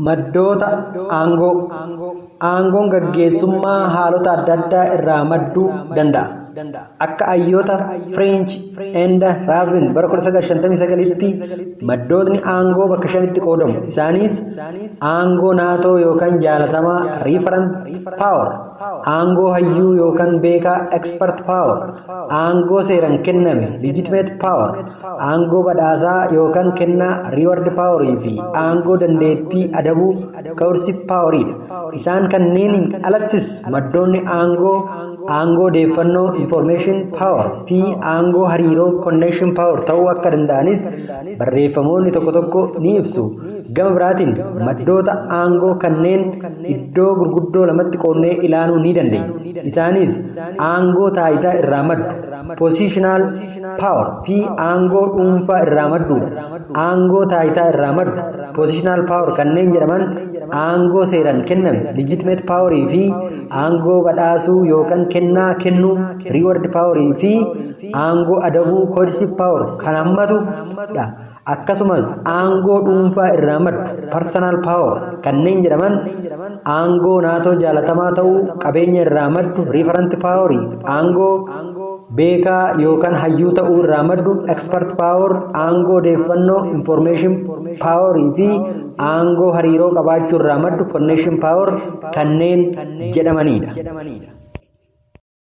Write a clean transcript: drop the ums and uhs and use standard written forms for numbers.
Maddoota aangoo. Aangoon gaggeessummaa haalota adda addaa irraa madduu danda'a. Akka hayyoota French and Raven bara 1959tti maddootni aangoo bakka shanitti qoodamu. Isaanis aangoo naatoo yookaan jaalatamaa, referent power, aangoo hayyuu yookaan beekaa, expert power, aangoo seeraan kenname, legitimate power, aangoo badhaasaa yookaan kennaa, reward power, fi aangoo dandeettii adabuu, coercive poweridha. Isaan kanneeniin alattis maddoonni aangoo aangoo odeeffannoo, information power, fi aangoo hariiroo, connection power, ta'uu akka danda'anis barreeffamoonni tokko tokko ni ibsu. Gama biraatiin maddoota aangoo kanneen iddoo gurguddoo lamatti qoodnee ilaaluu ni dandeenya. Isaanis aangoo taayitaa irraa maddu, positional power, fi aangoo dhuunfaa irraa maddudha. Aangoo taayitaa irraa maddu, positional power, kanneen jedhaman aangoo seeraan kenname, legitimate power, fi aangoo badhaasuu yookaan kennaa kennuu, reward power, fi aangoo adabuu, coercive power, kan hammatudha. Akkasumas aangoo dhuunfaa irraa maddu, personal power, kanneen jedhaman aangoo naatoo jaalatamaa ta'uu qabeenya irraa maddu, referent power, aangoo beekaa yookaan hayyuu ta'uu irraa maddu, expert power, aangoo odeeffannoo, information power, fi aangoo hariiroo qabaachuu irraa maddu, connection power, kanneen jedhamanidha.